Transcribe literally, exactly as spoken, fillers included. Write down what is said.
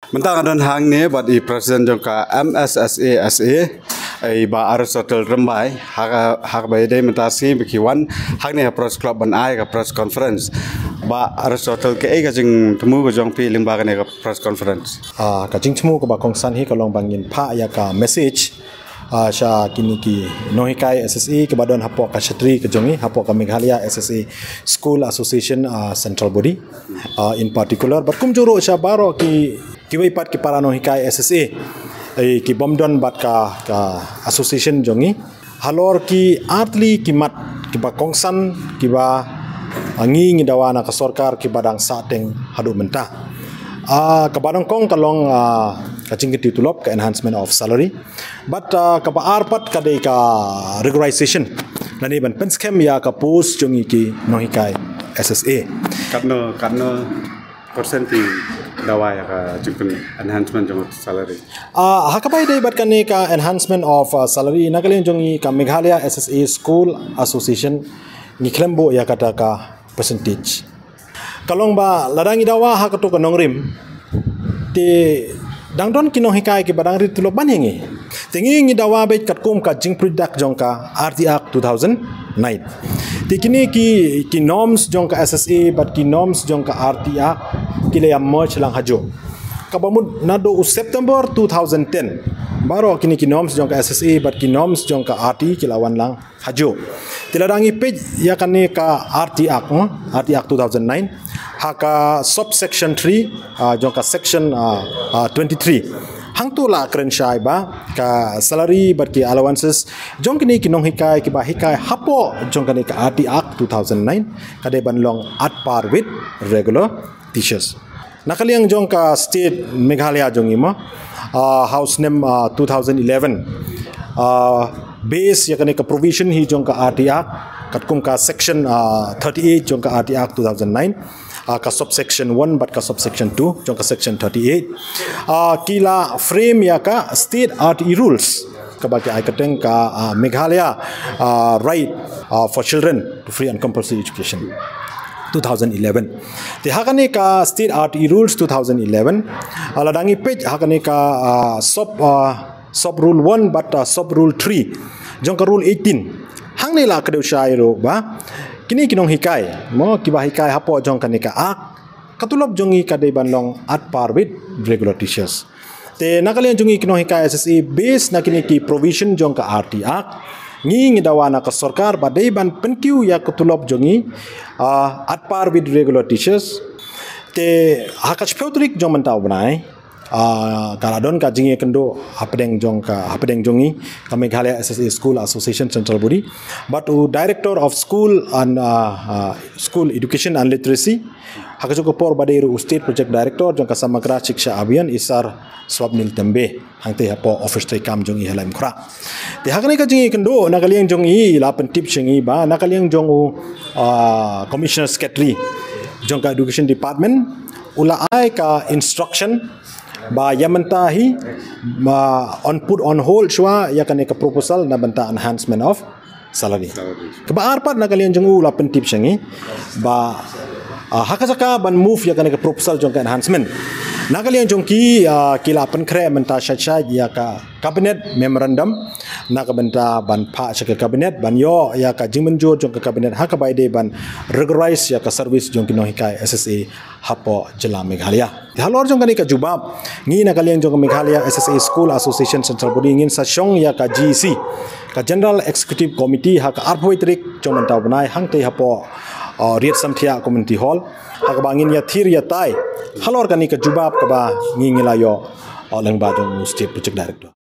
Mynta nga don hangne bad i president jong ka M S S A S A, i Bah Aristotle Rymbai, ha ka, ha kaba ïadei mynta shi ba ki wan hangne ha press club ban ai ka press conference. Bah Aristotle, kaei ka jingthmu ka jong phi lyngba kane ka press conference? Ah, ka jingthmu kaba kongsan hi ka long ba ngin phah ïa ka message, ah, sha kine ki nonghikai S S A kiba don hapoh ka shatri ka jong ngi, hapoh ka Meghalaya S S A School Association, ah, Central Body, ah, in particular. Bad kumjuh ruh sha baroh ki, kiwei pat ki para nonghikai S S A, eh, ki bym don bad ka, ka association jong ngi. Halor ki artylli ki mat kiba kongsan kiba, ah, ngi ngi dawa na ka sorkar kiba dang sahteng haduh mynta. Ah, kaba nyngkong ka long, ah, ka jingkyntiew tulop, ka enhancement of salary. Bad, ah, kaba ar pat ka dei ka regularization lane ban pynskhem ïa ka post jong ngi ki nonghikai S S A. Katno, katno percent phi dawa ïa ka jingpyn enhancement jong salary? Ah, ha kaba ïadei bad kane ka enhancement of, ah, salary, na ka liang jong ngi ka Meghalaya S S A School Association ngi khlem buh ïa kata ka percentage. Ka long ba lada ngi dawa ha kato ka nongrim, te dang don ki nonghikai kiba dang rit tulop ban ïa ngi. Te ngi ngi dawa beit katkum ka jingpyndak jong ka R T Act two thousand nine. Te kine ki, ki norms jong ka S S A bad ki norms jong ka R T Act ki la ïa merge lang hajuh. Kaba mut naduh u September two thousand ten, baroh kine ki norms jong ka S S A bad ki norms jong ka R T ki la wan lang hajuh. Te lada ngi peit ïa kane ka R T Act, mo, R T Act two thousand nine, ha ka subsection three, ah, jong ka section, ah, ah, twenty-three. Hangto la kren shai ba ka salary bad ki allowances jong kine ki nonghikai kiba hikai hapoh jong kane ka R T Act two thousand nine ka dei ban long at par with regular teachers. Na ka liang jong ka state Meghalaya jong ngi, mo, ah, ha u snem, ah, two thousand eleven, ah, base ïa kane ka provision hi jong ka R T Act, katkum ka section, ah, thirty-eight jong ka R T Act two thousand nine, ah, ka subsection one bad ka subsection two jong ka section thirty-eight, ah, ki la frame ïa ka state R T E rules, kaba ki ai kyrteng ka, ah, Meghalaya, ah, Right, ah, for Children to Free and Compulsory Education, two thousand eleven. Te ha kane ka state R T E rules two thousand eleven, ah, lada ngi peit ha kane ka, ah, sub, ah, sub rule one bad, ah, sub rule three jong ka rule eighteen, hangne la kdew shai ruh ba kine ki nonghikai, mo, kiba hikai hapoh jong kane ka Act, ka tulop jong ngi ka dei ban long at par with regular teachers. Te na ka liang jong ngi ki nonghikai S S A, base na kine ki provision jong ka R T Act, ngi ngi dawa na ka sorkar ba dei ban pynkiew ïa ka tulop jong ngi, ah, at par with regular teachers. Te ha ka shiphew tarik jong mynta u bnai, ah, ka la don ka jingïakynduh hapdeng jong ka, hapdeng jong ngi ka Meghalaya S S A School Association Central Body bad u Director of School and, ah, ah, School Education and Literacy, ha kajuh ka por ba dei ruh u State Project Director jong ka Samagra Shiksha Abhiyan, i Sir Swapnil Tembe, hangtei hapoh office treikam jong i ha Laitumkhrah. Te ha kane ka jingïakynduh, na ka liang jong i la pyntip sha ngi ba na ka liang jong u, ah, Commissioner Secretary jong ka Education Department, u la ai ka instruction ba ïa mynta hi, ba yn put on hold shuwa ïa kane ka proposal na bynta enhancement of salary. Salary. Kaba ar pat, na ka liang jong u la pyntip sha ngi ba, ah, ha ka jaka ban move ïa kane ka proposal jong ka enhancement, na ka liang jong ki, ah, ki la pynkhreh mynta shait shait ïa ka cabinet memorandum na ka bynta ban phah sha ka cabinet ban ïoh ïa ka jingmynjur jong ka cabinet ha kaba ïadei ban regularize ïa ka service jong ki nonghikai S S A hapoh jylla Meghalaya. Te halor jong kane ka jubab, ngi na ka liang jong ka Meghalaya S S A School Association Central Body ngin sa shong ïa ka G E C, ka General Executive Committee, ha ka arphew tarik jong mynta u bnai, hangtei hapoh, uh, Riat Samthiah Community Hall, ha kaba ngin ïathir ïatai halor kane ka jubab kaba ngi ngi la ïoh, uh, lyngba jong u State Project Director.